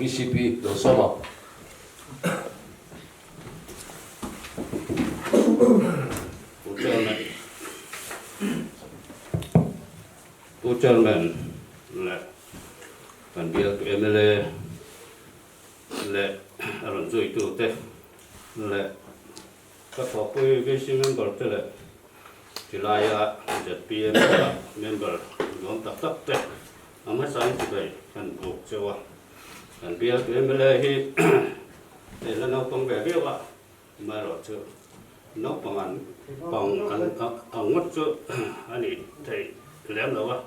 VCP Dawlsawma. Pu Chairman, Pu Chairman leh kan bialtu mla leh a rawn zuitute leh ka thawhpui VC member te leh tilaia zpm member nuam tak tak te a hmasain chibai kan buk cheu a. Kan bialtu mla hi hei la naupang ve viau a, amaherawhchu naupang an pang an ang ngawt chu a nih theih lem lo a.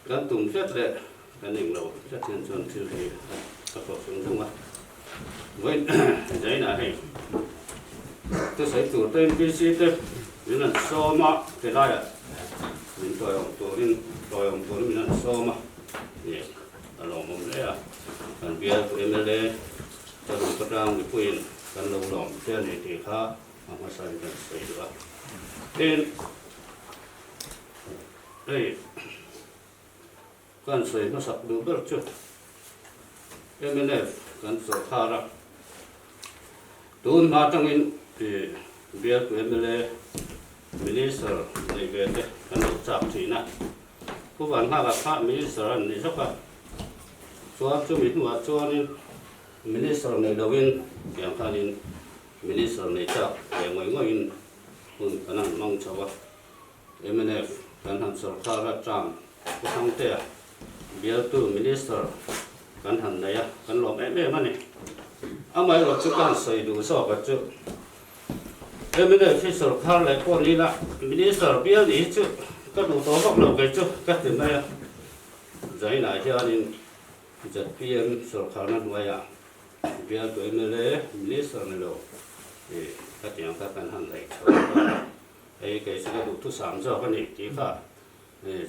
Kan tum hret leh kan eng lo hret hian chuan thil hi a thawk zung zung a. Vawiin zainah hei thusawi tur te NPC te min han sawm a, helaiah min tawiawm turin tawiawm turin min han sawm a. A lawmawm hle a, kan bialtu mla Charum Patang mipuiin kan lo lawm che a ni tih kha a hmasain kan sawi duh a. Tin, hei kan sawi hmasak duh ber chu mnf kan sawrkhar a, tun hma atangin bialtu mla Minister nei ve te kan lo chak thin a. Pu Vanhaka kha Minister a ni zawk a, chuan chumi hnuah chuanin Minister nei loin tiang khanin Minister nei chak ve ngawih ngawhin hun kan han hmang chho a. Mnf kan han sawrkar a term Pu Thangtea bialtu Minister kan han nei a, kan lawm em em a ni. Amaherawhchu chu ka han sawi duh zawk a chu Mnf hi sawrkar leh pawh ni ila Minister bial nih hi chu ka duh tawh vak lo kei chu ka ti mai a. Zainah hianin zpm sawrkarna hnuaiah bialtu mla Minister ni lo i ka tiang kha kan han ngaih chho ta a, hei kei chu ka duh thusam zawk a ni tih kha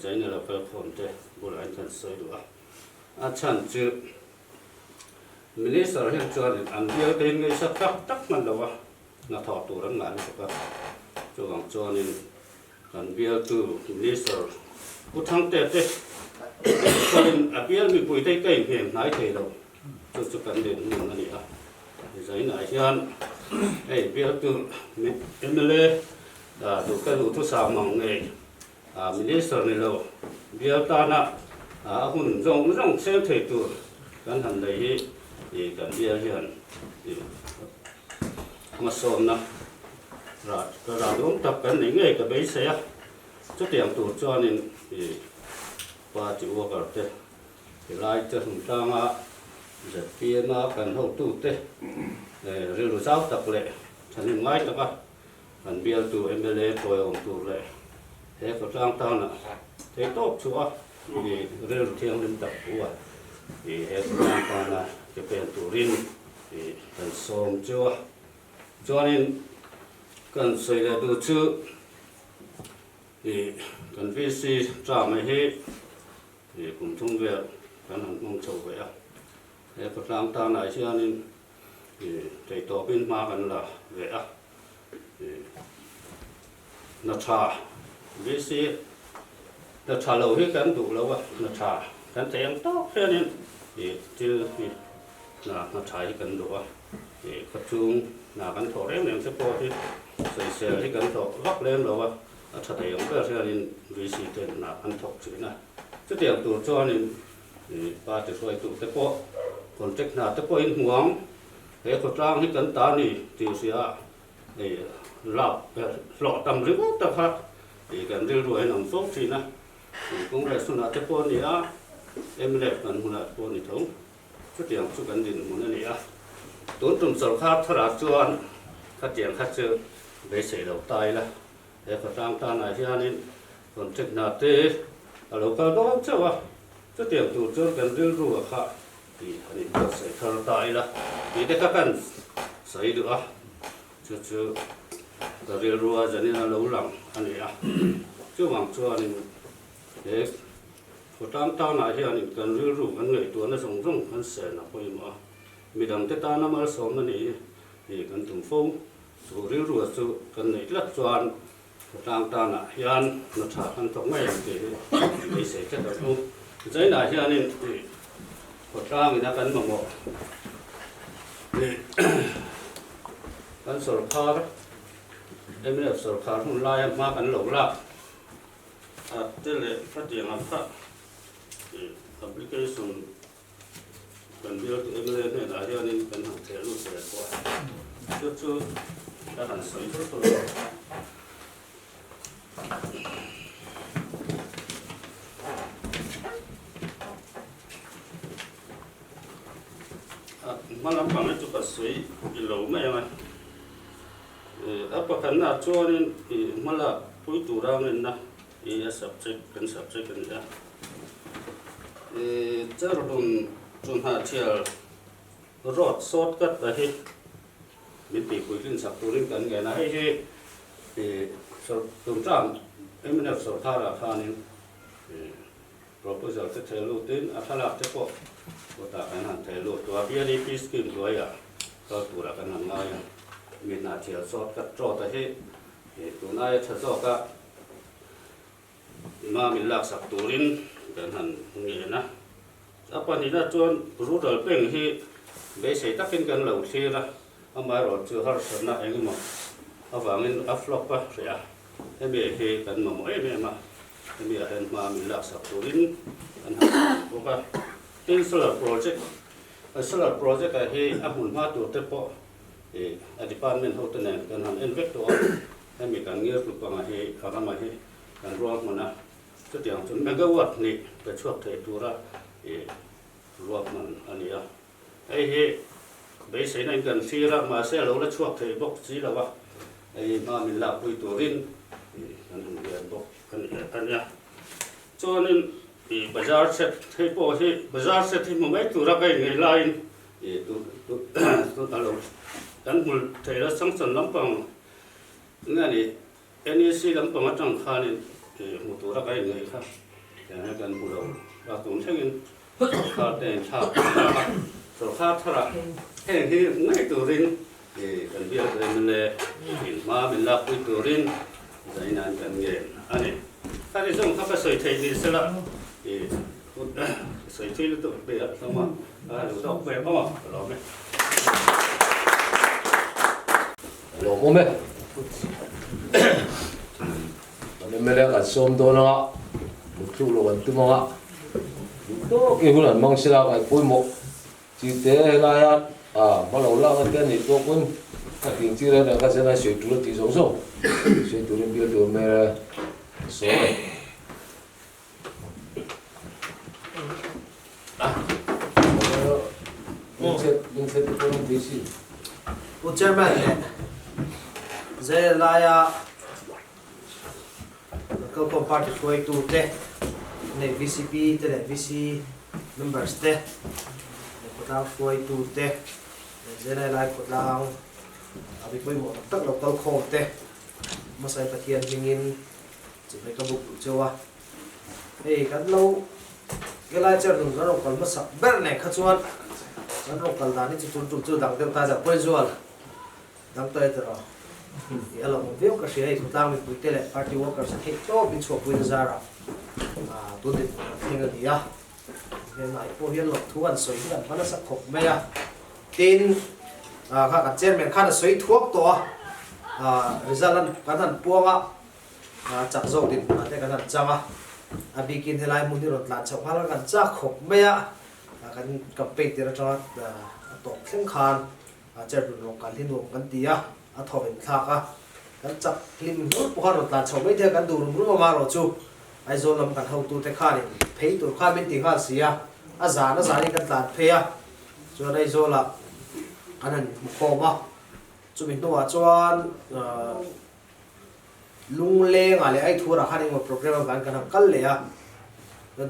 Zaina lo kalkhawm te bulah hian kan sawi duh a. A chhan chu Minister hian chuanin an bial te hi ngaihsak tak tak hman lo a, hnathawh tur an ngah lutuk a. Chuvang chuanin kan bialtu Minister Pu Thangtea te chuanin a bial mipui te hi ka inhnem hnai thei lo, chu chu kan dinhmun a ni a. Zainah hian hei bialtu mla duh ka duh thusam ang ngei Minister ni lo, bial tana a hun zawng zawng seng thei tur kan han nei hi kan bial hian hmasawmna rah duam tak kan nei ngei ka beisei a. Chutiang tur chuanin party worker te, helai te hmun tlanga zpm a kan hotute rilru zau tak leh thahnem ngai taka Kan bialtu mla tawiawm tur leh he khawtlang tana thei tawp chu a i rilru thianghlim tak thu a i he khawtlang tana ke pen turin i kan sawm chu a. Chuanin kan sawi leh duh chu i kan VC term hi i kum thum vel kan han hmang chho ve a, he khawtlang tanah hianin Thei tawpin hma kan la ve a, hna tha VC hna tha lo hi kan duh lo a, hna tha kan thei ang tawk hianin thil hi hna hna tha hi kan duh a, khawchhung hna kan thawh reng reng te pawh hi sawisel hi kan thawh vak lem lo a, a tha thei ang ber hianin VC ten hna kan thawk thin a, chutiang tur chuanin Party hruaitute pawh contract hna te pawhin hmu ang, he khawtlang hi kan ta ni tih hria a lak hlawh tam ringawt tak kha kan rilru ah hian a awm fo thin a, Congress hunah te pawh a ni a, mnf kan hunah te pawh a ni tho, chutiang chu kan dinhmun a ni a, tun tum sawrkar tharah chuan khatiang kha chu beisei lo ta ila, he khawtlang tanah hianin Contract hna te a lo kal dawn chauh a, chutiang tur chuan kan rilru a kha tih han inbuatsaih thar ta ila tih te kha kan sawi duh a, chu chu ka rilru a zanin a lo lang a ni a. Chuvang chuanin he khawtlang tanah hianin kan rilru kan ngaihtuahna zawng zawng kan sen a pawimawh a, midangte tana malsawmna nih hi kan tum fo, chu rilru chu kan neih tlat chuan Khawtlang tanah hian hna tha kan thawk ngei ang tih hi beisei tlat ang u. Zainah hianin Khawtlang ina kan mamawh leh kan sawrkar mnf sawrkar hun laia hma kan lo lak a te leh khatiang ang kha application kan bialtu mla hnenah hianin kan han theh lut ve pawh a, chu chu ka han sawi vek lo. A hma lampang hi chu ka sawi i lo mai ang a, a pakhatnaah chuanin i hma lak pui tura ngenna i a subject kan subject a ni a, i cherhlun chunhah thial road shortcut a hi Min tihpuitlin chak turin kan ngen a, hei hi tumtang mnf sawrkharah khanin proposal te theh lutin a thlalak te pawh kawtah kan han theh lut tawh a, BLEP scheme hnuaiah kal turah kan han ngai a, mi hnahthial shortcut road a hi tun aia tha zawka Hma min laksak turin kan han ngen a, a pahnihna chuan Rural Bank hi beisei takin kan lo thlir a, amaherawh chu harsatna eng emaw avangin a flop a hreh a, hemi hi kan mamawh em em a, hemi ah hian hma min laksak turin kan han ngen bawk a. Tin solar project, solar project ah hi a hmun hma tur te pawh a department ho te nen kan han en vek tawh a, Hemi kan ngir hlu panga hi a rama hi kan rual hman a, chutiang chu megawatt hnih pe chhuak thei tura i rual hman a ni a. Hei hi beiseina in kan thlir a, mahse a lo la chhuak thei bawk si lo a, hei hma min lakpui turin i kan han lian bawk a ni a nia. Chuanin i bazar set hei pawh hi bazar set hi hmu mai tura ka inngeih laiin i tu tu a lo kan hmu thei lo sanction lampang Nge ni, NEC lampang atang khanin hmu tura ka inngaih kha tiang hian kan hmu lo a, tun thlengin sawrkar te in thlak an lak a, sawrkar tharah heng hi hmu ngei turin kan biak dawn mla in hma min lakpui turin zainain kan ngen a ni. Khani zawng kha ka sawi theih ni sela sawi thui lutuk ve a hlawm a, a lo dawk ve bawk a, ka lawm e. A lawmawm e. Kan MLA kan sawm dawn anga, muthluk lo kan tum anga, duh tawk i hun an hmang sela ngaih pawimawh chi te helaia a hma lo lak na te a nih tawk pawn ka tling chi reng reng kha chen a sawi tul a tih zawng zawng sawi turin bial tur MLA ka sawm e. Pu Chairman leh Zelaia Local Party hruaitu te leh VCP te leh VC members te leh khawtlang hruaitu te leh Zelai lai khawtlang a mi pawimawh tak tak local khawm te hmasai Pathian hmingin Chuvei ka buk duh cheu a, hei kan lo helai chair nun kan rawn kal hmasak ber nen kha chuan kan rawn kal dan hi chu tun tum chu dang deuh ta zah pawi zual dang tawh e tiraw tih a lo awm viau ka hria hei khawtlang mipui te leh party workers a theih tawp in chhuahpui na zar ah tun dinhmun an thleng a ni a, hnenah pawh hian lawmthu an sawi hi kan hma nasa khawp mai a, tin kha kan chairman khan a sawi thuak tawh a, result kan han puang a. Chak zawk dinhmunah te kan han chang a, a bikin helai hmun hi rawn tlan chhoh nghal kan chak khawp mai a, kan campaign tir atanga a tawp thleng khan chair dun rawng kal hi nuam kan ti a, a thaw in thlak a, kan chak hlim hlur pawh khan rawn tlan chhoh mai thei a, kan duh rum rum a marawh chu Aizawl lam kan hotute khanin phei tur khan min ti nghal si a, a zan a zanin kan tlan phei a, chuan Aizawlah kan han hmu khawm a, chumi hnuah chuan. Lunglengah leh Aithurah khan engemaw program avangin kan han kal leh a,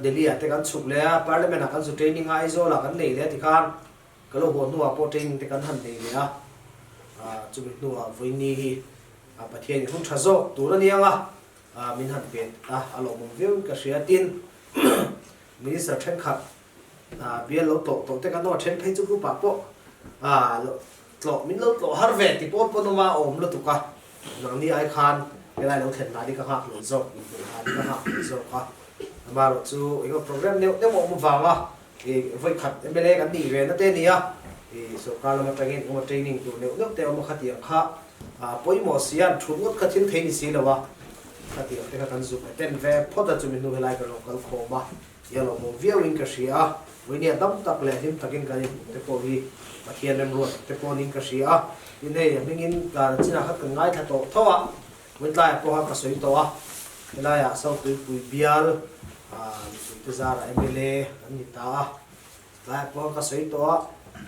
Delhi ah te kan chhuk leh a, Parliament ah kan zu training a, Aizawl ah kan nei leh a tikhan ka lo haw hnuah pawh training te kan han nei leh a, chumi hnuah vawiini hi Pathianin hun tha zawk tur a ni ang a, min han pet a, a lawmawm viau in ka hria. Tin, Minister thenkhat bial lo tlawh tawh te kan awm a, then phei chu group ah pawh tlawh min lo tlawh har ve ti pawn pawn awm a, a awm lutuk a. Nangni ai khan helai lo thlen dan hi ka nghak hlel zawk, inhmuh dan hi ka nghak hlel zawk a. Amaherawh chu eng emaw program neuh neuh a awm avanga Vawi khat mla kan nih ve na te nia, sorkar lam atangin engemaw training tur neuh neuh te a awm a khatiang kha pawimawh si a, an thut ngawt kha thil thei ni si lo a, khatiang te kha kan zuk attend ve phawt a, chumi hnu helai kan lo kal khawm a, i a lawmawm viauin ka hria a, vawinia dam tak leh hlim takin kan inhmuh te pawh hi Pathian remruat te pawh niin ka hria a, tin hei a hmingin kan chinah khat kan ngaithla tawh tho a. Hmuntlaiah pawha ka sawi tawh a, helaiah South Tuipui bial mipuite zarah mla an ni ta a, tlaiah pawha ka sawi tawh a,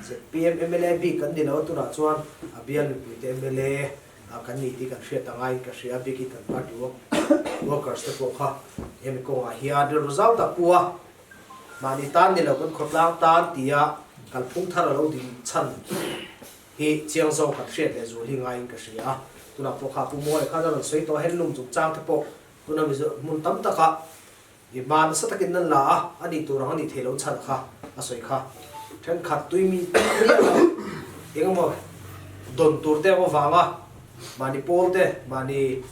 zpm mla bik kan ni lo a, tunah chuan a bial mipuite mla kan ni tih kan hriat a ngaiin ka hria a, bikin kan party workers te pawh kha hemi kawngah hian rilru zau tak pu a, mahni tan ni lo kan khawtlang tan tia kalphung thar a lo din chhan. Hi chiang zawk kan hriat leh zual hi ngaiin ka hria a, tunah pawh kha Pu Muaia khan a rawn sawi tawh a, handloom chungchang te pawh tuna Mizo hmun tam takah i hma nasa takin nan la a, a nih tur ang a nih theih loh chhan kha a sawi kha. Thenkhat tui mi tak miah lo eng emaw dawn tur te awm avanga mahni pawl te, mahni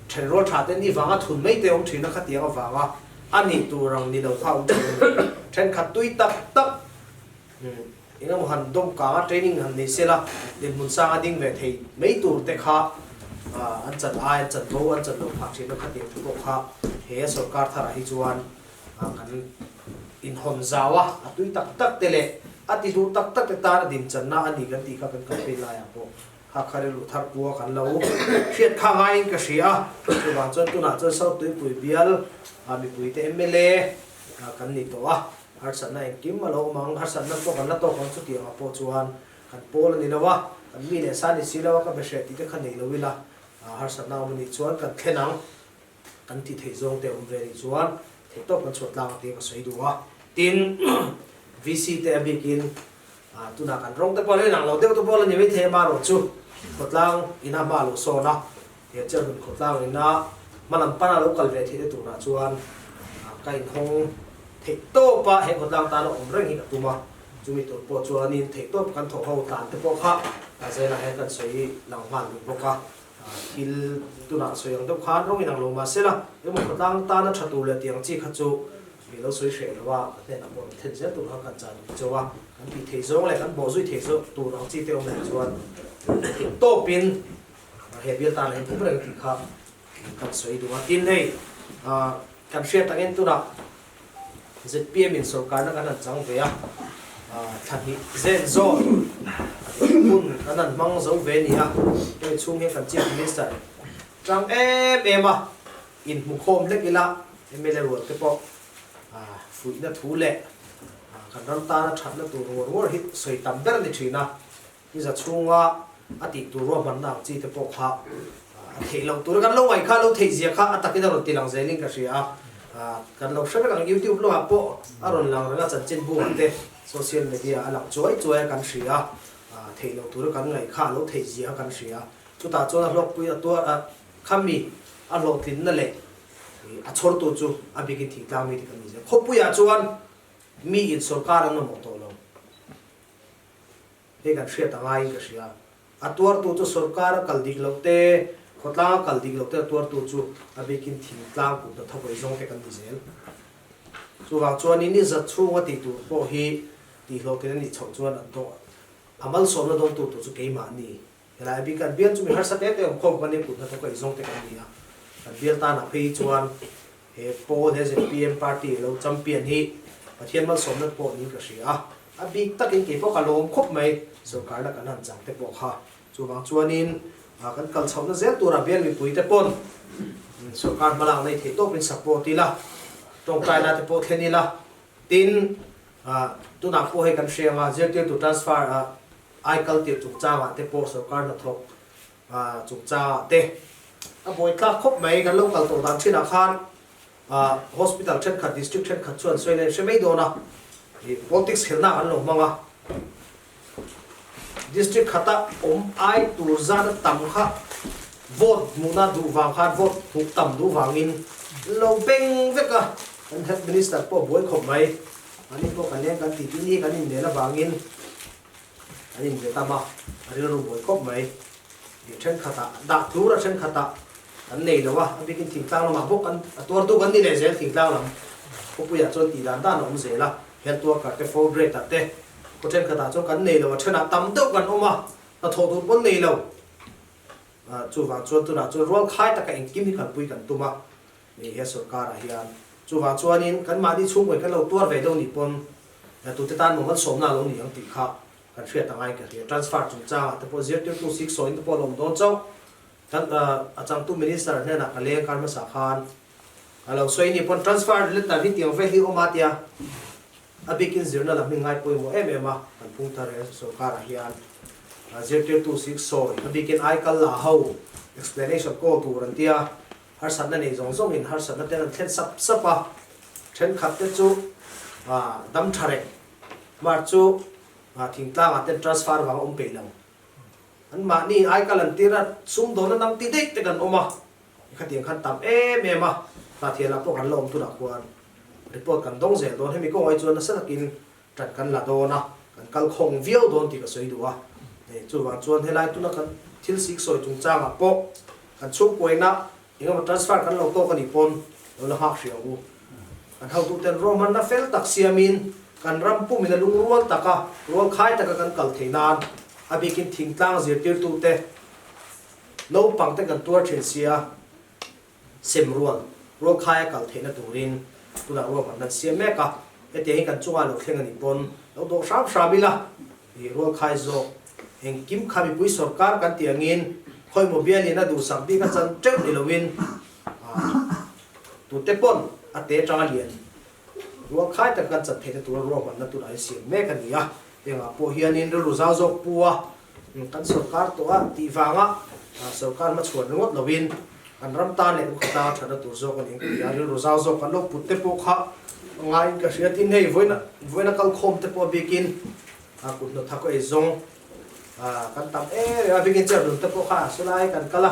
thenrual tha te ni vanga thun mai te awm thin a, khatiang avanga a nih tur ang ni lo kha a awm thin a ni. Thenkhat tui tak tak. Eng emaw han dawm kang a, training han nei sela, dinhmun sang a ding ve thei mai tur te kha an chan ai, an chan bo, an chan lo phah thin a khatiang thu pawh kha he sorkar tharah hi chuan kan inhawn zau a, a tui tak tak te leh a ti duh tak tak te tan a din channa a ni kan tih kha kan campaign laiah pawh kha kha rilru thar pua kan lo hriat kha ngaiin ka hria a, chuvang chuan tunah chuan South Tuipui bial mipuite mla kan ni tawh a. Harsatna engkim a lo awm ang, harsatna pawh kan la tawk ang chutiang ah pawh chuan kan pawl a ni lo a, kan mi leh sa ni si lo a, ka be hreh tih te kha nei lo ila, harsatna awm a nih chuan kan thlen ang, kan tih theih zawng te awm ve nih chuan theih tawp kan chhuah tlang tia ka sawi duh a. Tin, VC te a bikin tunah kan rawng te pawh a lo inang lo deuh te pawh a la ni maithei a, amaherawhchu khawtlang ina hma a lo sawn a, he chairman khawtlang ina hma lam pana lo kal ve theih te turah chuan ka inhawng theih tawp a, he khawtlang tana awm reng hi ka tum a, chumi tur pawh chuanin theih tawp kan thawh ho tlan te pawh kha zelah hian kan sawi lang nghal duh bawk a, thil tunah sawi ang deuh khan rawng inang lo mahsela emaw khawtlang tana tha tur leh tiang chi kha chu mi lo sawi hreh lo a, ka hnenah pawh rawn thlen zel tur kha kan chah duh chauh a, kan tih theih zawng leh kan bawhzui theih zawk tur ang chi te awm leh chuan theih tawpin He bial tan hian tum reng tih kha kan sawi duh a. Tin hei kan hriat takin tunah zpm in sorkarna kan han chang ve a, thla hnih zen zawk hun kan han hmang zo ve ni a, hemi chhung hian kan Chief Minister tang em em a, inhmukhawm hlek ila mla rual te pawh fuihna thu leh kan ram tana thatna tur ngawr ngawr hi sawi tam ber a ni thin a. I za chhunga a tih tur ruahmanna ang chi te pawh kha a theih loh tur kan lo ngaih kha lo theih zia kha a takin a rawn ti lang zelin ka hria a, kan lo hre vek ang YouTube lamah pawh a rawn lang reng a chanchinbu ah te social media a lang chuai chuai a kan hria a, theih loh tur kan ngaih kha a lo theih zia kan hria chutah chuan a hlawkpui a tuar a khami a hlawhtlinna leh a chhawrtu chu a bikin thingtlang mi te kan ni zel khawpuiah chuan mi in sorkar an mamawh tawh lo. Hei kan hriat a ngaiin ka hria. A tuartu chu sorkar a kal dik loh te, khawtlang a kal dik loh te a tuartu chu a bikin thingtlang kut hna thawk ei zawng te kan ni zel. Chuvang chuanin ni zat chhunga tih tur pawh hi tihhlawhtlin a nih chhoh chuan an dawng a malsawmna dawngtu tur chu keimah ni. Helai a bik kan bial chu mi harsa te te awm khawm kan nia kut hna thawk ei zawng te kan ni a. Kan bial tanah phei hi chuan he pawl he zpm party lo champion hi Pathian malsawmna pawh niin ka hria a. A bik takin kei pawh ka lawm khawp mai, sorkarna kan han chang te pawh kha. Chuvang chuanin kan kal chhohna zel turah bial mipui te pawn sorkar hmalak nei theih tawpin support ila, tawngtaina te pawh thlen ila, tin tunah pawh hei kan hre anga zirtirtu transfer ai kal tir chungchangah te pawh sorkar hnathawk chungchangah te a buaithlak khawp mai, kan lo kal tawh dan thinah khan Hospital thenkhat, district thenkhat chuan sawi la in hre mai dawn a, ih politics khelhna an lo hmang a, district khata awm ai tur zat a tam kha vote hmuhna duh vang khan vote hmuh tam duh vangin lo beng vek a, kan health minister pawh buai khawp mai, ani pawh kan leng kan tih tin hi kan innel avangin an inbe tam a, a rilru buai khawp mai. Ih thenkhatah dah tlur a thenkhatah kan nei lo a, a bikin thingtlang lamah bawk kan a tuartu kan ni leh zel thingtlang lam khawpuiah chuan tih dan dan a awm zel a. Health worker te fourth grade ah te khaw thenkhat ah chuan kan nei lo a thenah tam deuh kan awm a hnathawh tur pawn nei lo. Chuvang chuan tunah chuan rual khai taka engkim hi kalpui kan tum a ni he sorkar ah hian. Chuvang chuanin kan mahni chhungkaw kan lo tuar ve deuh nih pawn tute tan maw malsawmna a lo ni ang tih kha kan hriat angai ka hria. Transfer chungchang ah te pawh zirtirtu siksawiin te pawh a lo awm dawn chauh. Kan a changtu minister hnenah ka leng kar hmasa khan a lo sawi ni pawn transfer letter hi tiang vel hi awm a tia a bikin zirna lam hi ngai pawimawh em em a kan phung thar he sorkar ah hian zirtirtu siksawi a bikin aikal la ho explanation call tur an tia harsatna nei zawng zawng in harsatna ten an thlen sap sap a thenkhat te chu dam tha reng mar chu thingtlang ah ten transfer vang a awm peih lo. An mahni ai ka lan tir a, sumdawnna nang ti daih te kan awm a, khatiang khan tam em em a, Hnahthialah pawh kan la awm tunah khuan report kan dawng zel dawn, hemi kawngah hi chuan nasa takin ṭan kan la dawn a, kan kal khawng viau dawn tih ka sawi duh a, chuvang chuan helai tuna kan thil sik sawi chungchangah pawh kan chhungkuaina engemaw transfer kan lo tawk a nih pawn lo la nghak hrih ang u. Kan hotuten ruahmanna fel tak siamin kan ram pumin a lungrual taka rualkhai taka kan kal theih nan a bikin thingtlang zirtirtute naupangte kan tuar thin sia sem rual rualkhaia kal theihna turin tunah ruahmanna an siam mek a. Hetiang hi kan chungah lo thleng a nih pawn lo dawh hram hram ila i rualkhai zawk engkim kha mipui sorkar kan tih angin khawimaw bialin a duhsak bik a chan teuh ni loin Tute pawn a te atanga lian rual khai tak kan chan theihna tura ruahmanna tunah hi siam mek a ni a, hengah pawh hianin rilru zau zawk pu a kan sorkar tawh a tih vanga sorkar hmachhuan ringawt loin kan ram tan leh kan khawtlang a thatna tur zawk a ni ang ka ti a, rilru zau zawk kan lo put te pawh kha ngaiin ka hria tin hei vawiin vawiin a kalkhawm te pawh a bikin kut hnathak a eizawng kan tam em em a bikin chair te pawh kha sulai kan kal a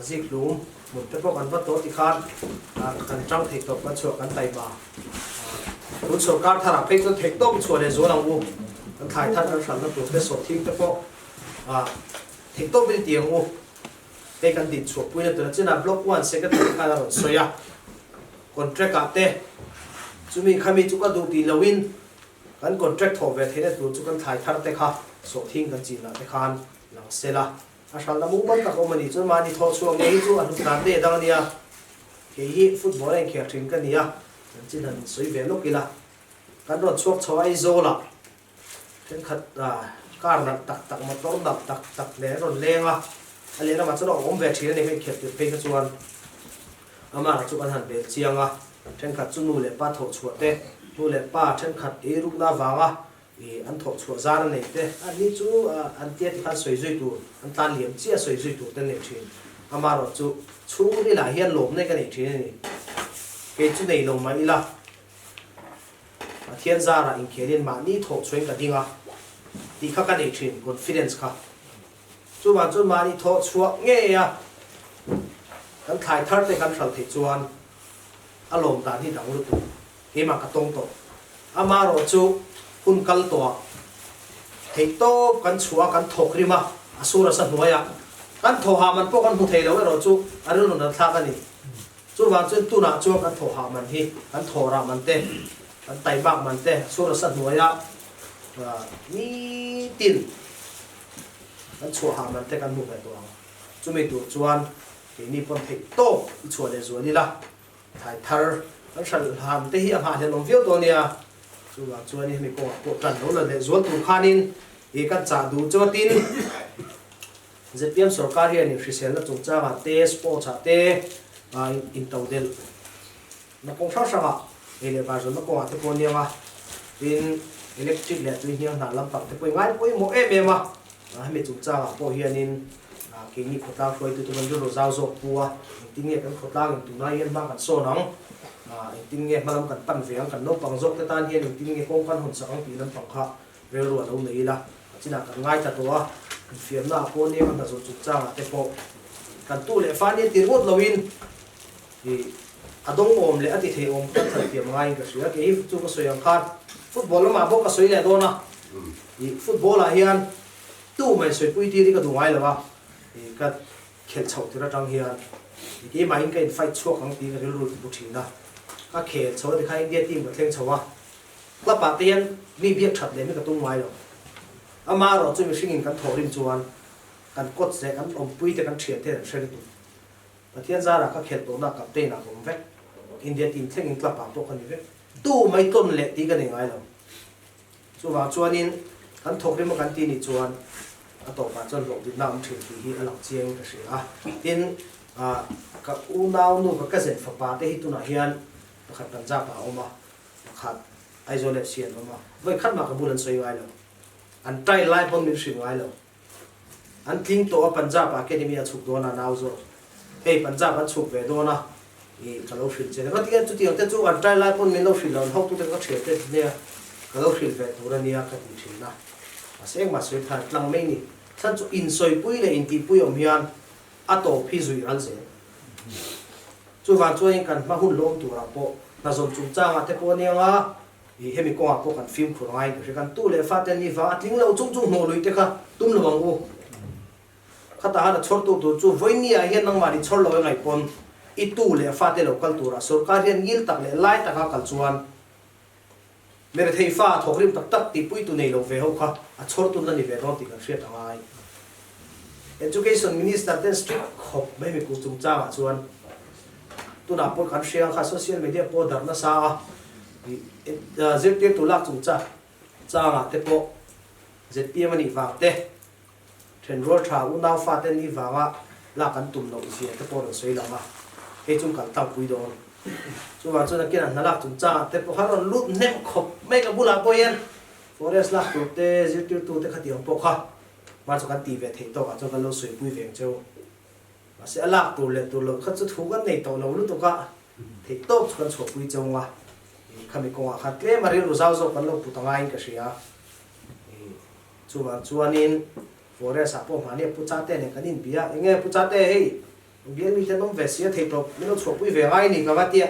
zikhlum Hmun te pawh kan va tawh tikhan kan tang theih tawp kan chhuah kan taima. Tun sorkar tharah phei chuan theih tawp i chhuah leh zual ang u. Kan thlai thar kan hranna tur te sawhthing te pawh theih tawp in ti ang u. Hei kan din chhuah puina tur a chinah Block one Secretary khan a rawn sawi a. Contract ah te chumi khami chu ka duh tih loin kan contract thawh ve theihna tur chu kan thlai thar te kha sawhthing kan chinah te khan lang sela. A hralhna mumal tak awm a nih chuan mahni thawh chhuak ngei hi chu a hnut dan daih dang a nia. Kei hi football a inkhel thin ka ni a, kan chin han insawi ve lawk ila. Kan rawn chhuak chho a Aizawlah thenkhat car nalh tak tak, motor nalh tak tak nen an rawn leng a, a lehlamah chuan a awm ve thin a ni ka inkhel tirh phei kha chuan amah chu kan han bel chiang a, thenkhat chu nu leh pa thawh chhuah te, nu leh pa thenkhat eirukna avanga I an thawh chhuah zar a nei te, an ni chu an tia ti khan sawi zui tur, an tlan liam chiah sawi zui tur te an nei thin. Amaherawh chu chhungril ah hian lawmna ka nei thin a ni. Kei chu nei lo mah ila, Pathian zarah inkhelin mahni thawh chhuahin ka ding a tih kha ka nei thin, confidence kha. Chuvang chuan mahni thawh chhuah ngei a kan thlai thar te kan hral theih chuan a lawm dan hi dang lutuk. Keimah ka tawng tawh. Amaherawh chu hun kal tawh ah theihtawp kan chhuah a, kan thawk rim a, a sur a sa hnuai a, kan thawh hah man pawh kan hmu thei lo erawh chu a rilru nan thlak a ni. Chuvang chuan tunah chuan kan thawh hah man hi, kan thawh rah man te, kan taimak man te, a sur a sa hnuai a nitin kan chhuah hah man te kan hmu ve tawh ang. Chumi tur chuan keini pawn theihtawp i chhuah leh zual ila. Thlai thar kan hral hlan te hi a nghah hlian awm viau dawn nia, chuvang chuan hemi kawngah pawh tan lo la leh zual tur khanin ih kan chah duh chuatin zpm sorkar hianin hriselna chungchangah te sports ah te intodelh na kawng hrang hrangah ei leh var zawnna kawngah te pawh aniang a, tin electric leh tui hniang hna lampang te pawh i ngai pawimawh em em a, hemi chungchangah pawh hianin Keini khawtlang hruaitute pawn rilru zau zawk pu a, engtin nge kan khawtlang in tunlai hian hma kan sawn ang, engtin nge hmalam kan pan ve ang, kan naupang zawk te tan hian engtin nge kawng kan hawn sak ang tih lampang kha rilru a lo nei ila, a chinah kan ngaithla tawh a, infiamna ah pawh nia kan hna zawh chungchangah te pawh kan tu leh fa nia ti ringawt loin ih a dawng awm leh a ti thei awm kan thlan thiam ngaiin ka hria, kei hi chu ka sawi ang khan football lamah bawk ka sawi leh dawn a, ih football ah hian Tu mai sawipui tir hi ka duh ngai lo a, ka khelh chhoh tir atang hian keimahin ka in fight chhuak ang tih ka rilru bu thin a, ka khel chho a tikhan India team ka thleng chho a, Club ah te hian mi biak that leh mi ka tum ngai lo. Amaherawh chu mihringin kan thawh rim chuan kan coach leh kan awmpui te kan thian te an hre lutuk. Pathian zarah ka khelh tawhna captain ah ka awm vek. India team thlengin club ah pawh ka ni vek. Tu mai tawn leh tih ka nei ngai lo. Chuvang chuanin kan thawk rim a kan ti nih chuan a tawpah chuan hlawhtlinna a awm thin tih hi a lang chiangin ka hria a. Tin, ka unau nu ka cousin fapa te hi tunah hian pakhat Punjab ah a awm a, pakhat Aizawl FC an awm a. Vawi khat mah ka bul an sawi ngai lo. An tai lai pawn min hrilh ngai lo. An tling tawh a Punjab Academy a chhuk dawn a nau zawk. Hei Punjab an chhuk ve dawn a i ka lo hrilh che. Ka ti a chutiang te chu an tai lai pawn min lo hrilh lo an hotute ka thian te nia ka lo hrilh ve tur a nia ka ti thin a. Mahse engmah sawi than tlang mai ni. Chhan chu insawipui leh intihpui awm hian a tawp hi zuih ral zel. Chuvang chuanin kan hma hun lawm turah pawh hna zawn chungchangah te pawh a nia nga, i hemi kawngah pawh kan fimkhur ngaiin ka hria. Kan tu leh fa te ni vang a tling lo chung chung hnawh lui te kha tum lo ang u. Khatah han a chhawrtu tur chu vawinia hian nangmah ni chhawr lo e ngaih pawn i tu leh fa te lo kal turah sorkar hian ngil tak leh lai taka kal chuan Mirethei fa thawkrim tak tak tihpuitu nei lo ve ho kha a chhawrtun la ni ve dawn tih kan hriat a ngai. Education Minister ten strict khawp mai miku chungchangah chuan tunah pawh kan hria ang kha social media pawh darh nasa a, zirtirtu lak chungchang changah te pawh zpm a nih vang te, thenrual tha unau fa te nih vanga lak an tum loh zia te pawh rawn sawi lang a, hei chu kal tlangpui dawn. Chuvang chuan a kinah hna lak chungchangah te pawh kha rawn lut hnem khawp mai ka bulah pawh hian forest lak tur te zirtirtu te khatiang pawh kha hma chu kan tih ve theih tawkah chuan kan lo sawipui ve ang cheu. Mahse a lak tur leh tur loh kha chu thu kan nei tawh lo lutuk a, theih tawk chu kan chhuahpui cheu ang a, khami kawngah khan tlem a rilru zau zawk kan lo put angaiin ka hria. Chuvang chuanin forest ah pawh mahni a Pu Chate nen kan inbia a, enge Pu Chate hei bial mite an awm ve si a thei tawp min lo chhuahpui ve ngai ni ka va tia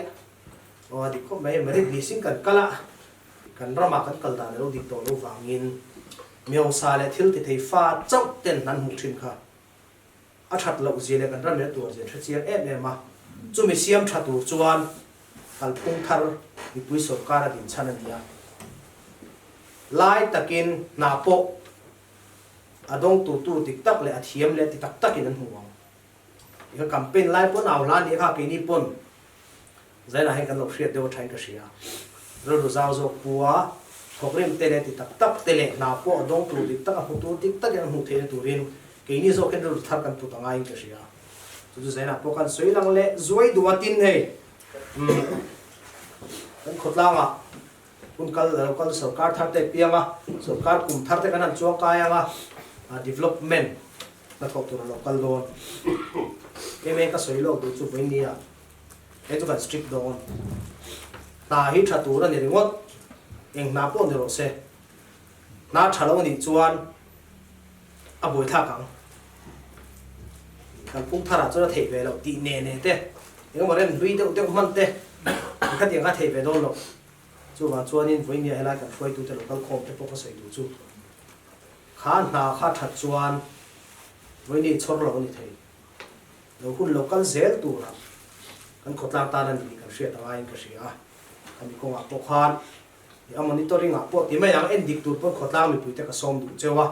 aw a dik khawp mai merit ni sin kan kal a kan ramah kan kal dan a lo dik tawh lo vangin miosa leh thil ti thei fa chauh ten an hmuh thin kha a that loh zia leh kan ram in a tuar zia an hre chiang em em a chumi siam tha tur chuan kalphung thar mipui sawrkar a din chhan a ni a. Lai takin hna pawh a dawngtu tur dik tak leh a thiam leh ti tak takin an hmu ang. I ka campaign lai pawn au hla nih kha keini pawn zainah hian kan lo hriat deuh a thain ka hria. Rilru zau zawk pu a, thawkrim te leh ti tak tak te leh hna pawh a dawngtu dik tak a hmu tur dik takin an hmuh theihna turin keini zawk hian rilru thar kan put a ngaiin ka hria. Chu chu zainah pawh kan sawi lang leh zuai duh a tin hei umm kan khawtlangah Hun kal lo kal sorkar thar te piang a, sorkar kum thar te kan han chuang kai ang a, development hnathawh tur a lo kal dawn. Emae ka sawi lawk duh chu vawiin nia, hei chu kan strict dawn. Hna hi tha tur a ni ringawt, eng hna pawh ni rawh se. Hna tha lo nih chuan a buaithlak ang. Kalphung tharah chuan a theih ve loh tih ne ne te, engemaw rem hlui deuh deuh hman te, khatiang kha a theih ve dawn loh. Chuvang chuanin vawinia helai kan hruaitute lo kalkhawm te pawh ka sawi duh chu kha hna kha that chuan vawiini chhawr lo a ni thei lo, hun lo kal zel turah kan khawtlang tan a ni tih kan hriat a ngaiin ka hria a, khami kawngah pawh khan a monitoring ah pawh ti mai ang en dik tur pawn khawtlang mipui te ka sawm duh cheu a,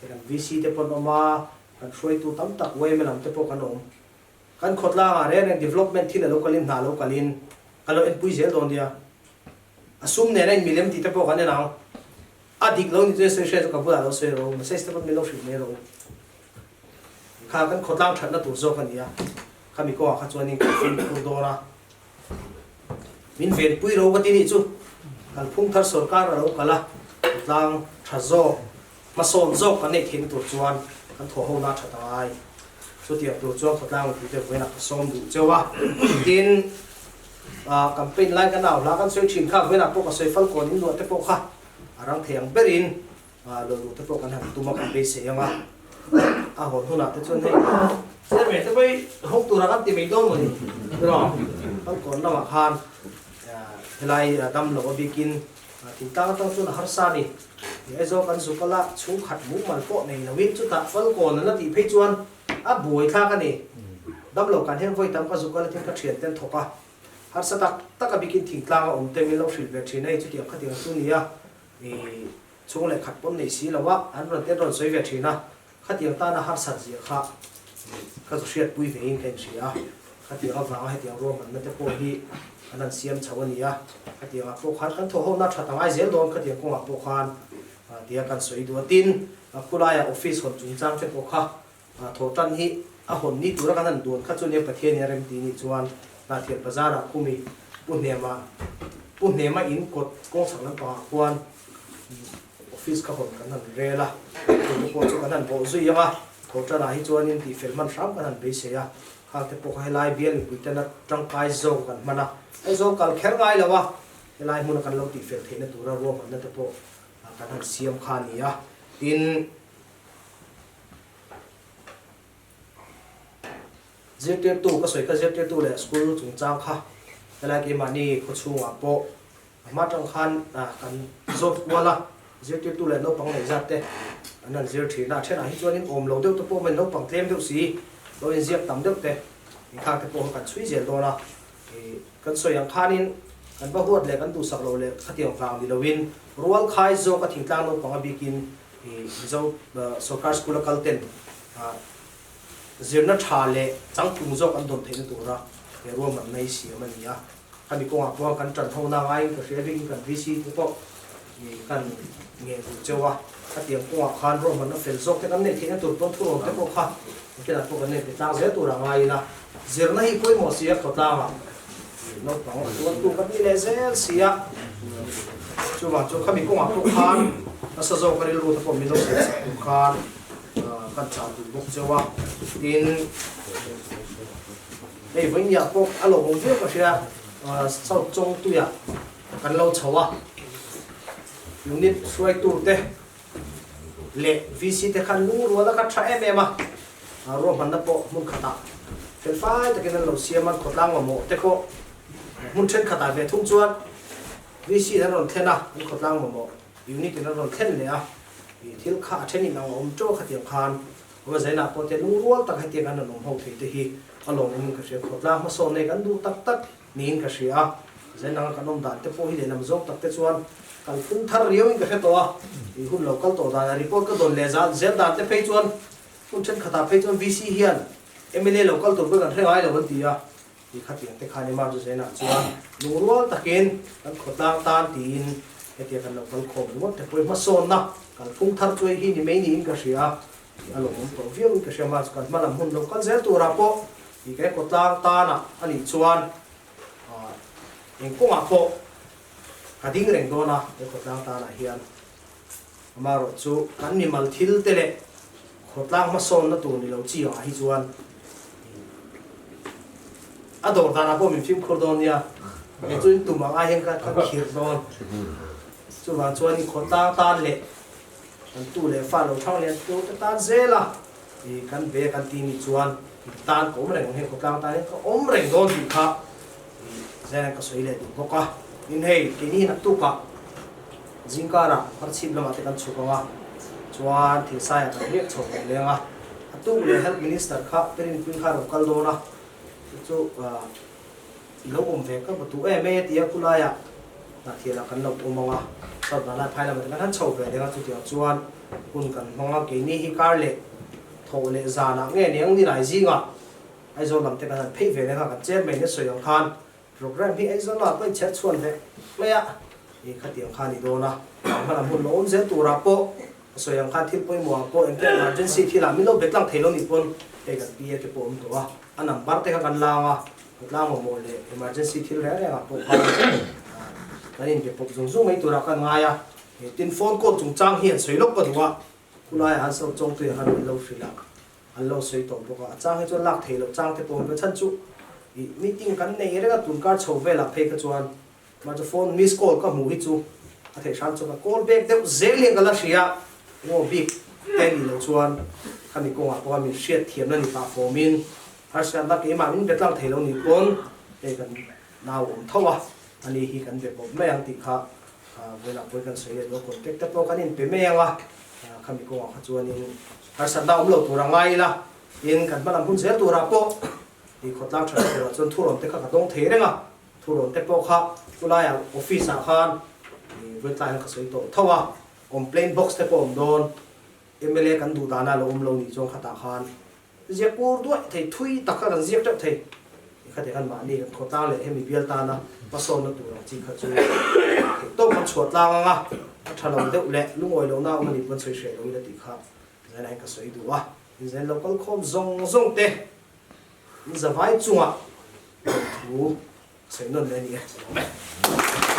hei kan VC te pawn awm a, kan hruaitu tam tak yma lam te pawh kan awm. Kan khawtlangah reng reng development thil a lo kalin hna a lo kalin ka lo enpui zel dawn nia. A sum nena in milem tih te pawh kan en ang. A dik lo ni chuan sawi hria chu ka bulah lo sawi rawh u, message te pawh min lo hrilh mai rawh u. Kha kan khawtlang thatna tur zawk a ni a, khami kawngah kha chuanin kan fimkhur dawn a. Min venpui ro ka ti nih chu kalphung thar sorkar a lo kal a, khawtlang tha zawk, hmasawn zawk kan neih theihna tur chuan kan thawh ho na that a ngai. Chutiang tur chuan khawtlang mipuite vawiinah ka sawm duh cheu a, tin campaign lai kan au hla kan sawi thin kha vawiinah pawh ka sawi fal kawn in luah te pawh kha a rang thei ang berin lo luh te pawh kan han tum a kan beisei ang a, a hawn hunah te chuan hei chairman te pawh hi hawk tura kan ti mai dawn maw ni tiraw Falkawn lamah khan helai dam lo a bikin thingtlang atang chuan a harsa a ni Aizawl kan zuk a la chhungkhat mumal pawh nei loin chutah Falkawn an la tih phei chuan a buai thlak a ni dam lo kan hian vawi tam ka zuk a la tin ka thian ten thawk a. Harsa tak tak a bikin thingtlang a awm te min lo hrilh ve thin a, hei chutiang khatiang chu nia i chhung leh khat pawn nei si lo a, an rawn ten rawn sawi ve thin a, khatiang tana harsat zia kha ka zu hriatpui ve in ka inhria a, khatiang avanga hetiang ruahmanna te pawh hi an han siam chho a ni a, khatiangah pawh khan kan thawhhona that a ngai zel dawn khatiang kawngah pawh khan tia kan sawi duh a, tin khulaiah office hawn chungchang te pawh kha Thaw tan hi a hawn ni tura kan han duan kha chu nia Pathianin a remti nih chuan Hnahthial bazarah khumi Pu Hnema Pu Hnema in kawt kawngchhak lampangah khuan office ka hawn kan han rel a, chu te pawh chu kan han bawh zui ang a, thaw tanah hi chuanin tihfel hman hram kan han beisei a, khang te pawh kha helai bial mipui tena tangkai zawk kan hman a, Aizawl kal kher ngai lo a, helai hmuna kan lo tihfel theihna tura ruahmanna te pawh kan han siam kha a ni a, tin. Zirtirtu ka sawi kha zirtirtu leh school chungchang kha helai keimahni khawchhungah pawh a hma tang khan kan zawt kual a, zirtirtu leh naupang nei zat te an han zir thin a, a thenah hi chuanin awm lo deuh te pawh awm a ni, naupang tlem deuh si lo inziak tam deuh te inkhak te pawh kha kan chhui zel dawn a, kan sawi ang khanin kan va huat leh kan duhsak loh leh khatiang vang ni loin rual khai zawk a thingtlang naupang a bikin Mizo sorkar school a kal ten zirna tha leh changtlung zawk an dawn theihna tura he ruahmanna hi siam a ni a. Khami kawngah pawh kan tan ho na ngaiin ka hria bikin kan VC te pawh kan ngen duh cheu a. Khatiang kawngah khan ruahmanna fel zawk te kan neih theihna tur pawn thurawn te pawh kha engtin ah pawh kan nei pe tlang zel tur a ngai ila. Zirna hi pawimawh si a khawtlangah naupang a tuartu kan ni leh zel si a, chuvang chu khami kawngah pawh khan nasa zawk a rilru te pawh min lo siam sak tur khan kan chah duh bawk cheu a, tin hei vawinia pawh a lo awm viau ka hria South Chawngtuiah kan lo chho a, unit hruaitu te leh VC te khan lungrual a khat tha em em a, ruahmanna pawh hmun khatah felfai takin an lo siam a, khawtlang mamawh te pawh hmun thenkhatah ve thung chuan VC in an rawn thlen a, an khawtlang mamawh unit in an rawn thlen leh a, thil kha a then in ang a awm teuh a khatiang khan awm zainah pawh te lungrual tak hetiang an rawn awm ho thei te hi a lawmawm in ka hria, khawtlang hmasawn nei kan duh tak tak. Niin ka hria a, Zainanga kan awm dan te pawh hi lehlam zawk tak te chuan kal phung thar riau in ka hre tawh a, i hun lo kal tawh dan a report ka dawn leh zal zel dan te phei chuan hun thenkhatah phei chuan VC hian mla lo kal tur pawh kan hre ngai lo an ti a, i khatiang te khan Imam chu Zainah chuan lungrual takin kan khawtlang tan tiin hetia kan lo kal khawm ringawt te pawh hi hmasawnna kal phung thar chu hei hi ni mai niin ka hria a. A lawmawm tawh viau in ka hria mahse kan hma lam hun lo kal zel turah pawh i ke kawtlang tanah a nih chuan eng kawngah pawh ka ding reng dawn a he khawtlang tanah hian amaherawh chu kan mimal thil te leh khawtlang hmasawnna tur ni lo chi angah hi chuan a dawr danah pawh min fimkhur dawn nia kei chu in tum ang ai hian ka khirh dawn chuvang chuan khawtlang tan leh Kan tu leh fa lo thang lian tu te tan zel a, i kan ve kan ti nih chuan i tan ka awm reng ang heng khawtlang tan hian ka awm reng dawn tih kha i zaiin ka sawi leh duh bawk a. Tin hei keini hi naktukah zingkarah hmarchhip lamah te kan chhuk ang a, chuan Thirsaiah kan riak chho leh leng a, a tuk leh Health Minister kha Perinpui kha a rawn kal dawn a, chu chu I lo awm ve ka va duh em e tia khulaiah Hnahthialah kan lo awm ang a, South Vanlai phai lamah te kan han chho ve deng a, chutiang chuan hun kan hmang a, keini hi kar leh thawh leh zanah nge niang nilai zingah Aizawl lam te kan han phei ve deng a, kan chen mai nia sawi ang khan program hi Aizawl lamah pawh inchher chhuan ve mai a, i khatiang kha a ni dawn a, hma lam hun lo awm zel turah pawh a sawi ang khan thil pawimawhah pawh engtia emergency thilah min lo bet lang thei lo nih pawn hei kan PA te pawh awm tawh a, a number te kha kan lang a. Khawtlang mamawh leh emergency thil reng rengah pawh khan kan inbe pawp zung zung mai turah kan ngai a, tin phone call chungchang hi an sawi lawk ka duh a, khulaiah han sawi chawngtuiah khan min lo hrilh a, an lo sawi tawh bawk a, a chang hi chuan lak theih loh chang te pawh awm ve chhan chu ih meeting kan nei reng a tunkar chho velah phei kha chuan mahse phone miss call ka hmuh hi chu a theih hram chuan ka call back deuh zel hian ka la hria ngaw bik te nih loh chuan khami kawngah pawh khan min hriat thiamna ni pah fawmin Harsatna keimah min be tlang thei lo nih pawn hei kan nau awm tho a, ani hi kan be pawp mai ang tih kha vawilah pawi kan sawi leh dawn, contact te pawh kan inpe mai ang a, khami kawngah kha chuanin harsatna awm lo tur a ngai ila, tin kan hmalam hun zel turah pawh i khawtlang tha turah chuan thurawn te kha ka dawng thei reng a. Thurawn te pawh kha chulaiah office ah khan vawitlai hian ka sawi tawh tho a, complaint box te pawh awm dawn, mla kan duh dana lo awm lo nih chuan khatah khan ziak ur duai thei, thui tak kha kan ziak teuh thei. Khati khan mahni kan khawtlang leh hemi bial tana hmasawnna tur ang chi kha chu theih tawk kan chhuah tlang ang a, a tha lo deuh leh lungawi lohna awm a nih pawn sawi hreh lo ila tih kha zainah hian ka sawi duh a, inzain lo kal khawm zawng zawng te in zavai chungah lawmthu sawi nawn leh a ni e.